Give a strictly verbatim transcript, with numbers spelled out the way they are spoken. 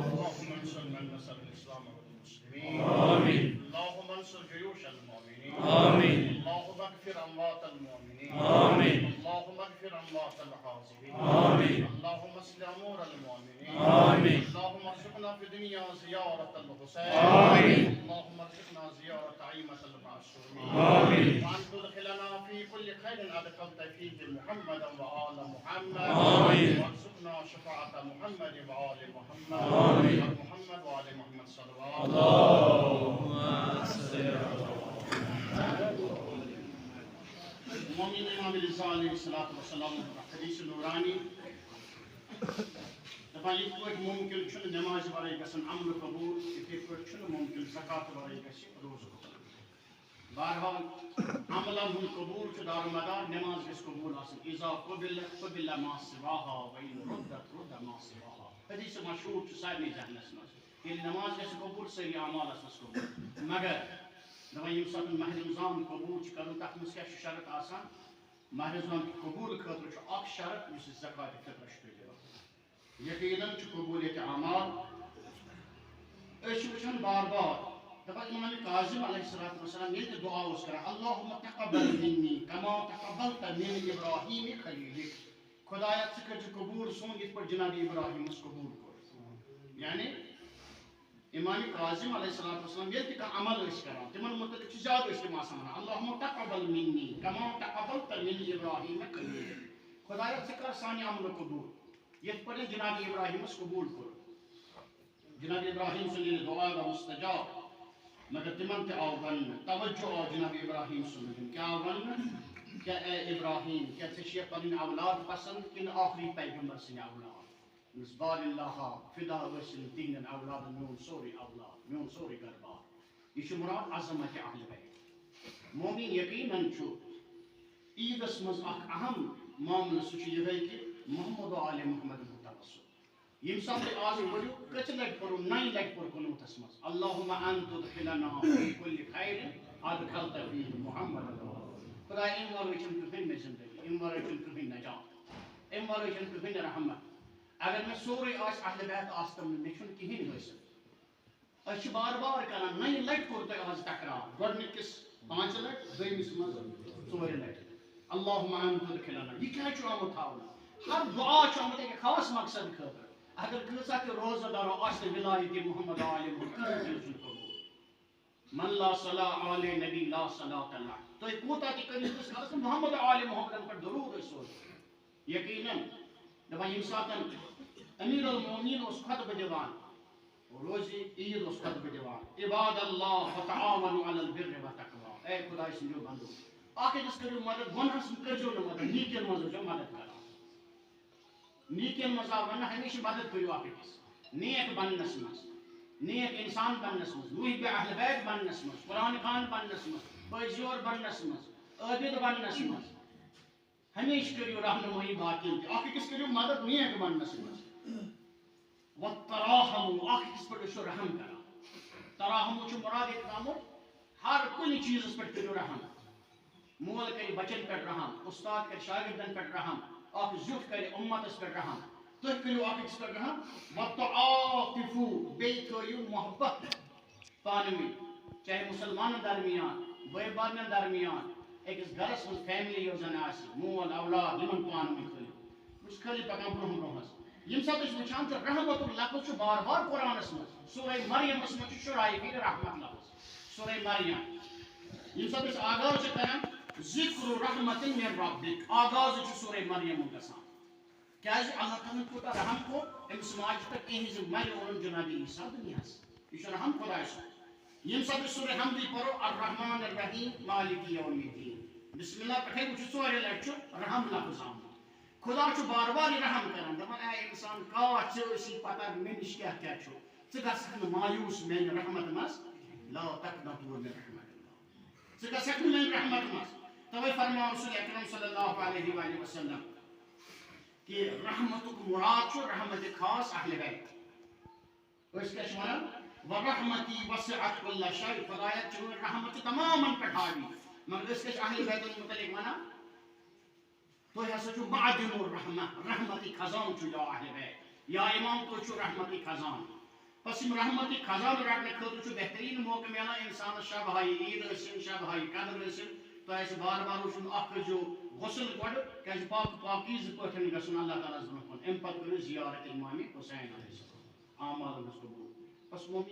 اللهم انصر من نصر الإسلام والمسلمين. آمين. اللهم انصر جيوش المؤمنين. آمين. اللهم اغفر أموات المؤمنين. آمين. اللهم اغفر أموات الحاضرين. آمين. اللهم اصل أمور المؤمنين. آمين. اللهم ارزقنا في الدنيا زيارة الحسين. آمين. اللهم ارزقنا زيارة أئمة المعصومين. آمين. وأن تدخلنا في كل خير أدخلت فيه محمدا وآل محمد. آمين. وارزقنا شفاعة محمد وآل محمد. آمين. محمد وآل محمد صلوات. اللهم صل على محمد. مومن امام رضا علیہ الصلوۃ والسلام، حدیث نورانی۔ دپان، یِتھ پٲٹھۍ مُمکِن چھُنہٕ نٮ۪مازِ ورٲے گژھن عملہٕ قبوٗل، تِتھے پٲٹھۍ چھُنہٕ مُمکِن زکوٰۃ ورٲے گژھِ روزٕ قبوٗل۔ بہرحال، عملن ہُنٛد قبوٗل چھُ دارمدار، نٮ۪ماز گژھِ قبوٗل آسٕنۍ۔ اذا قبلت قبل ما سواها وان ردت رد ما سواها۔ حدیث مشہوٗر چھُ سارنٕے ذہنس منٛز۔ ییٚلہِ نٮ۪ماز گژھِ قبوٗل، سٲری اعمال آسنس قبوٗل۔ مگر دپان، ییٚمہِ ساتہٕ ماہِ رمضان قبوٗل چھُ کرُن، تتھ منٛز کیٛاہ چھُ شرط آسان؟ ماہِ رمضان قبوٗل خٲطرٕ چھُ اکھ شرط، یُس أسۍ زکوٰۃ فطرس چھُ دِوان۔ یقیناً چھُ قبولیت اعمال۔ أسۍ چھِ وٕچھان بار بار، دپان، امام کاظم علیہ الصلوۃ والسلام ییٚلہِ تہِ دعا اوس کران، اللہم تقبل منی کما تقبلت من ابراہیم خلیلک، خدایا، ژٕ کٔرۍ زِ قبوٗل سون، یِتھ پٲٹھۍ جناب ابراہیمس قبوٗل کوٚر۔ یعنی امام کاظم علیہ الصلوۃ والسلام ییٚلہِ تہِ کانٛہہ عمل ٲسۍ کران، تِمن مُتعلِق چھِ زیادٕ ٲسۍ تِم آسان ونان، اللہم تقبل منی کما تقبلت من ابراہیم خلیلک۔ خدایا، ژٕ کر سانہِ عملہٕ قبوٗل، یِتھ پٲٹھۍ جناب ابراہیمس قبوٗل کوٚر۔ جناب ابراہیم سُنٛد ییٚلہِ دعا گوٚو مستجاب، مگر تِمن تہِ آو وننہٕ، توجہ آو جناب ابراہیم سُنٛد دیُن۔ کیٛاہ آو وننہٕ؟ کیٛاہ اے ابراہیم، کیٛاہ ژےٚ چھِیا پنٕنۍ اولاد پسند کِنہٕ آخری پیغمبر سٕنٛدۍ اولاد؟ دوٚپنس، بار اللہ، فدا ٲسِن تِہنٛدٮ۪ن اولادن میون سورُے اولاد، میون سورُے گرٕ بار۔ یہِ چھُ مراد عظمت اہل بیت۔ مومن یقیناً چھُ عیٖدس منٛز اکھ اہم معاملہٕ، سُہ چھُ یِہوٚے کہِ محمد و آل محمد ہُنٛد توسل۔ ییٚمہِ ساتہٕ تُہۍ آز پٔرِو، کٔژِ لٹہِ پوٚرُو؟ نَیہِ لٹہِ پوٚر قنوٗتس منٛز، اللہم ان تدخلنا فی کل خیر ادخلت فیہ محمد۔ خدایا، اَمہِ ورٲے چھَنہٕ کٕہٕنۍ مےٚ زندگی، اَمہِ ورٲے چھُنہٕ کٕہٕنۍ نجات، اَمہِ ورٲے چھَنہٕ کٕہٕنۍ رحمت۔ اگر مےٚ سورُے آسہِ، اہل بیت آسہِ تِم نہٕ، مےٚ چھُنہٕ کِہیٖنۍ حٲصِل۔ أسۍ چھِ بار بار کران، نَیہِ لٹہِ کوٚر تۄہہِ آز تکرار، گۄڈٕنِکِس پانٛژِ لٹہِ، دوٚیمِس منٛز ژورِ لٹہِ۔ اللہم ان تدخلنا، یہِ کیٛازِ چھُ آمُت تھاونہٕ؟ ہر دعا چھُ آمُت اَکہِ خاص مقصد خٲطرٕ۔ اگر کۭژاہ تہِ روزٕ دارو آسہِ نہٕ ولایت محمد عالم ہُنٛد، کٕہٕنۍ چیٖز چھُنہٕ قبول۔ من لا صلاة علی نبی لا صلاة لہ۔ تُہۍ کوٗتاہ تہِ کٔرِو، یُس خلق محمد عالم محمدن پٮ۪ٹھ درود ٲسۍ سوزان۔ یقیناً، دپان، ییٚمہِ ساتہٕ امیر المومنین اوس خطبہٕ دِوان، روزِ عیٖد اوس خطبہٕ دِوان، عباد اللہ وتعاونوا علی البر والتقوی، اے خداے سٕنٛدیو بندو، اکھ أکِس کٔرِو مدد، گۄنہس منٛز کٔرۍزیو نہٕ مدد، نیٖکین منٛز ٲسۍزیو مدد کران۔ نیٖکین منٛز آو وننہٕ، ہمیشہِ مدد کٔرِو اکھ أکِس، نیک بننس منٛز، نیک انسان بننس منٛز، محب اہل بیت بننس منٛز، قرآن خوان بننس منٛز، پٲزیور بننس منٛز، عٲبد بننس منٛز۔ ہمیشہِ کٔرِو رہنمٲیی باقین تہِ۔ اکھ أکِس کٔرِو مدد نیک بننس منٛز۔ وتراحموا، اکھ أکِس پٮ۪ٹھ ٲسِو رحم کران۔ تراحموا چھُ مراد ییٚتہِ آمُت، ہر کُنہِ چیٖزس پٮ۪ٹھ کٔرِو رحم۔ مول کرِ بچن پٮ۪ٹھ رحم، استاد کرِ شاگردن پٮ۪ٹھ رحم، اکھ زیُٹھ کرِ اُمتس پٮ۪ٹھ رحم۔ تُہۍ کٔرِو اکھ أکِس پٮ۪ٹھ رحم۔ وتعاطفوا، بیٚیہِ تھٲیِو محبت۔ پانہٕ ؤنۍ، چاہے مُسلمانن درمیان، بٲے بارنٮ۪ن درمیان، أکِس گرس منٛز فیملی یۄس زن آسہِ، مول، اولاد، یِمن پانہٕ ؤنۍ تھٲیِو۔ بہٕ چھُس خٲلی پکان برٛونٛہہ برٛونٛہہ حظ۔ ییٚمہِ ساتہٕ أسۍ وٕچھان چھِ، رحمتُک لفظ چھُ بار بار قرآنس منٛز، سورہ مریمس منٛز چھُ شُراہہِ پھِرِ رحمت لفظ، سورہ مریم۔ ییٚمہِ ساتہٕ أسۍ آغاز چھِ کران، ذکر رحمت من ربک، آغاز چھُ سورہ مریم گژھان۔ کیازِ اللہ تعالیٰ ہن کوٗتاہ رحم کوٚر أمِس ماجہِ پٮ۪ٹھ، یِہنٛزِ مرِ اوٚنُن جناب عیسیٰ دُنیاہس۔ یہِ چھُ رحم خۄداے سُنٛد۔ ییٚمہِ ساتہٕ أسۍ سورہ حمدٕے پرو، الرحمن الرحیم، مالک یوم الدین، بسم اللہ پٮ۪ٹھے وٕچھِو، ژورِ لٹہِ چھُ رحم لفظ آمُت۔ خۄدا چھُ بار بار یہِ رحم کران، دپان، اے انسان، کاش ژےٚ ٲسی پتہ مےٚ نِش کیٛاہ کیٛاہ چھُ۔ ژٕ گژھکھ نہٕ مایوس میانہِ رحمت منٛز، لا تقنطوا من رحمت اللہ۔ ژٕ گژھکھ نہٕ میانہِ رحمت منٛز۔ توے فرماو رسول اکرم صلی اللہ علیہ وآلہ وسلم کہ رحمتُک مراد چھُ رحمت خاص اہل بیت۔ أسۍ کیٛاہ چھِ وَنان؟ "ورحمتی وسعت کل شیء"، خدایا چٲنۍ رحمت چھِ تمامن پٮ۪ٹھ حاوی۔ مگر أسۍ کیٛاہ چھِ اہل بیتن متعلق وَنان؟ تُہۍ ہسا چھِو معدن الرحمہ، رحمتی خزان چھُ یا اہل بیت۔ یا امام تُہۍ چھِو رحمتی خزان۔ بس یِم رحمتی خزان رٹنہٕ خٲطرٕ چھُ بہتریٖن موقعہٕ میلان انسانس، شب ہاے عید ٲسِن، شب ہاے قدر ٲسِن، تۄہہِ آسہِ بار بار وٕچھُن اکھ کٔرۍزیو غسل گۄڈٕ، کیٛازِ پاک پاکیٖزٕ پٲٹھۍ گژھُن اللہ تعالیٰ ہس برونٛہہ کُن، امہِ پتہٕ کٔرِو زیارت امام حسین علیہ السلام۔ اعمال گژھِ قبول۔ بس وۄنۍ